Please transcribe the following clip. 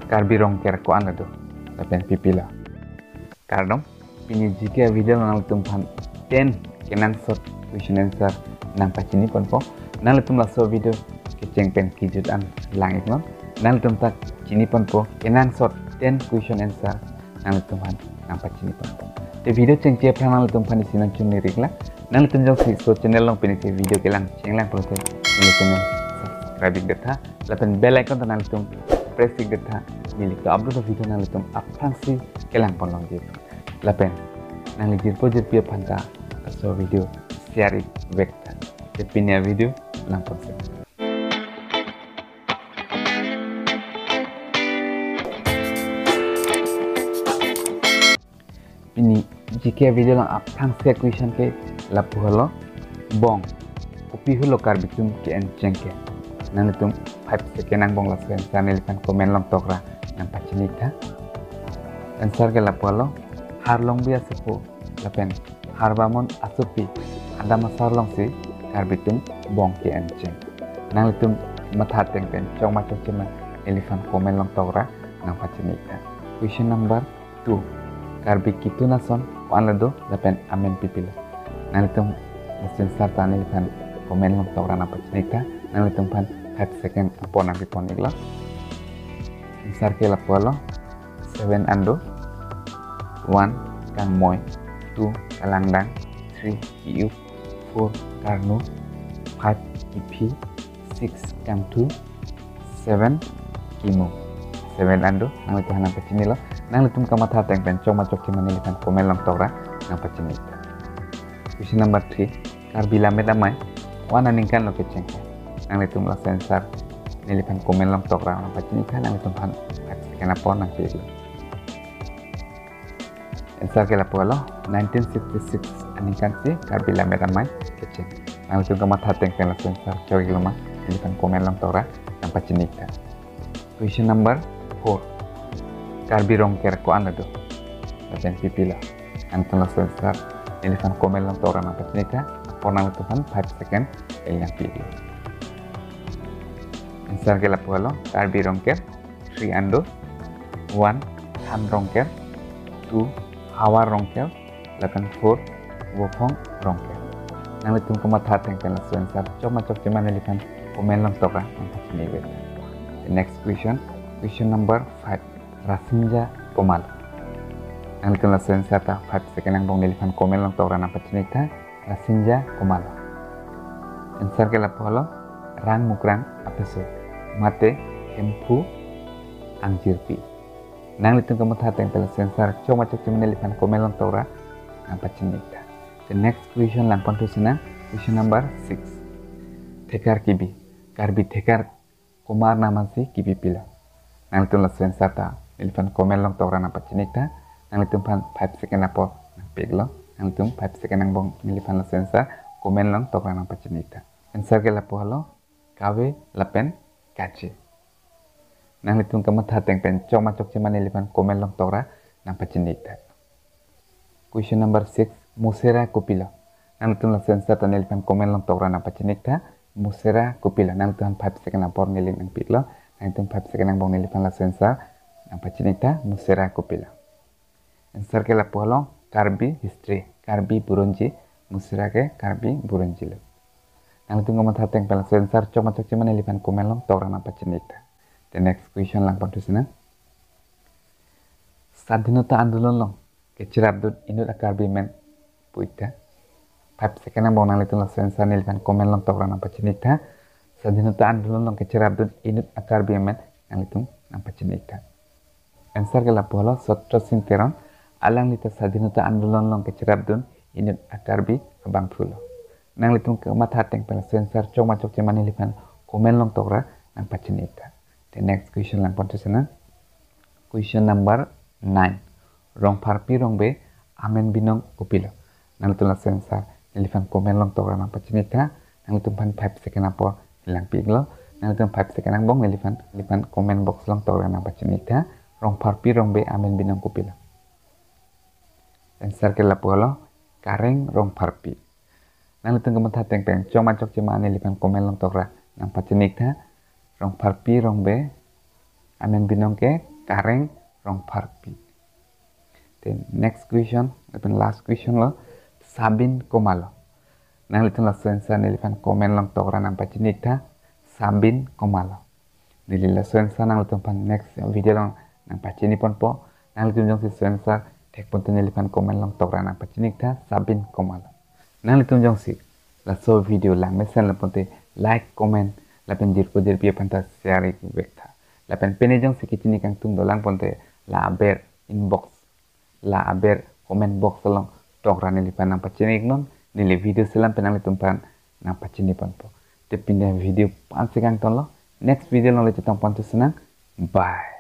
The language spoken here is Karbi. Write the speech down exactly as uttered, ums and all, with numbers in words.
Karbi Rongker ko-an do, lapen pipilo. Kardom, pini G K video nanglitum aphan ten kenangsot question answer nangpachini ponpo. Nanglitum laso video kecheng pen kejut an lang-iknon. Nanglitum ta chini ponpo kenangsot ten question answer nanglitum aphan nangpachini ponpo. Te video chengche aphrang nanglitum aphan isi nangchungniriklo. Nanglitum jongsi laso channel along pini si video kelang chenglang pulote neli channel subscribe-ik detha. Lapen bell icon ta nanglitum press-ik detha. Neli keupload video nanglitum aphrangsi kelang ponlongji. Lapen nangli jirpo jirpi aphan ta laso video share-ik vek tha. Te pini avideo lang ponsi. Pini G K video along aphrangsi a-question ke lapu helo, bong kopi helo Karbi atum ke-en cheng ke. Nanglitum five second angbong laso answer neliphan comment along tokra nangpachini-ik tha. Answer ke lapu helo, Harlongbi asopo lapen Harbamon asopi adam asar alongsi Karbi atum bong ke-en cheng. Nanglitum matha ateng pen chokma chokche ma neliphan comment along tokra nangpachini-ik tha. Question number two. Karbi ketun ason ko-an do lapen amen pipilo. Nanglitum laso answer ta neliphan comment along tokra nangpachini-ik tha. Nanglitum aphan five second apor nangpi pon-iklo. Answer ke lapu helo, seven an do. One, Kangmoi. Two, Kalangdang. Three, Ki-uk. Four, Karnu. Five, Kiphi. Six, Kangthu. Seven, Kimu. Seven an do. Nanglitum aphan nangpachinilo. Nanglitum kamatha ateng pen chokma chokche ma neliphan comment along tokra nangpachini-ik tha. Question number three. Karbi Lammet Amei ko-an aningkan lo kecheng ke. Nanglitum laso answer neliphan comment along tokra nangpachini-ik tha. Nanglitum aphan five second apor nangpi-iklo. Answer ke lapu helo, nineteen sixty-six aningkan si Karbi Lammet Amei kecheng. Nanglitum kamatha ateng pen laso answer chok-iklo ma, neliphan comment along tokra nangpachini-ik tha. Question number four. Karbi Rongker ko-an do lapen pipilo. Nanglitum laso answer neliphan comment along tokra nangpachini-ik tha. Apor nanglitum aphan five second neli nangpi-iklo. Answer ke lapu helo, Karbi Rongker three an do. One, Than Rongker. Two, Hawar Rongker. Lapen four, Vophong Rongker. Nanglitum kamatha ateng pen laso answer chokma chokche ma neliphan comment along tokra nangpachini-ik tha. The next question, question number five. Rasinja komat? Nanglitum laso answer ta five second angbong neliphan comment along tokra nangpachini-ik tha. Rasinja komat? Answer ke lapu helo, rang mukrang apeso mate Hemphu angjirpi. Nanglitum kamatha ateng pen laso answer chokma chokche ma neliphan comment along tokra nangpachini-ik tha. The next question lang ponthu sinang, question number six. Thekar kebi, Karbi thekar komat amen si kebi pilo. Nanglitum laso answer ta neliphan comment along tokra nangpachini-ik tha. Nanglitum aphan five second apor nangpi-iklo. Nanglitum five second angbong neliphan laso answer comment along tokra nangpachini-ik tha. Answer ke lapu helo, Kave lapen Kache. Nanglitum kamatha ateng pen chokma chokche ma neliphan comment along tokra nangpachini-ik tha. Question number six. Musera kopilo? Nanglitum laso answer ta neliphan comment along tokra nangpachini-ik tha. Musera kopilo? Nanglitum aphan five second apor neli nangpi-iklo. Nanglitum five second angbong neliphan laso answer nangpachini-ik tha. Musera kopilo? Answer ke lapu helo, Karbi history, Karbi Buronji. Musera ke Karbi Buronji lo. Nanglitum kamatha ateng pen laso answer chokma chokche ma neliphan comment along tokra nangpachini-ik tha. The next question lang ponthu sinang. Swadhinota Andolon along kecherapdun inut a-Karbi amen pu-ik tha. Five second angbong nanglitum laso answer neliphan comment along tokra nangpachini-ik tha. Swadhinota Andolon along kecherapdun inut a-Karbi amen nanglitum nangpachini-ik tha. Answer ke lapu helo, Chatra Sing Teron. Alangli ta Swadhinota Andolon along kecherapdun inut a-Karbi abangphu lo. Nanglitum kamatha ateng pen laso answer chokma chokche ma neliphan comment along tokra nangpachini-ik tha. The next question lang ponthu sinang. Question number nine. Rongpharpi Rongbe amen binong kopilo? Nanglitum laso answer neliphan comment along tokra nangpachini-ik tha. Nanglitum aphan five second apor neli nangpi-iklo. Nanglitum five second angbong neliphan, neliphan comment box along tokra nangpachini-ik tha. Rongpharpi Rongbe amen binong kopilo? Answer ke lapu helo, Kareng Rongpharpi. Nanglitum kamatha ateng pen chokma chokche ma neliphan comment along tokra nangpachini-ik tha. Rongpharpi Rongbe amen binong ke Kareng Rongpharpi. Then next question, lapen last question lo, Sabin komatlo? Nanglitum laso answer neliphan comment along tokra nangpachini-ik tha, Sabin komatlo. Neli laso answer nanglitum aphan next video along nangpachini ponpo. Nanglitum jongsi laso answer thekponte neliphan comment along tokra nangpachini-ik tha, Sabin komatlo. Nanglitum jongsi laso video langmesen laponte like, comment, lapen jirpo jirpi aphan ta share-ik vek tha. Lapen pine jongsi kachini kangtung dolang ponte la aber inbox, la aber comment box along tokra neliphan nangpachini-iknon, neli video selam pen nanglitum aphan nangpachini ponpo. Te pine video ansi kangtonlo, next video along le chetong pon thu sinang. Bye.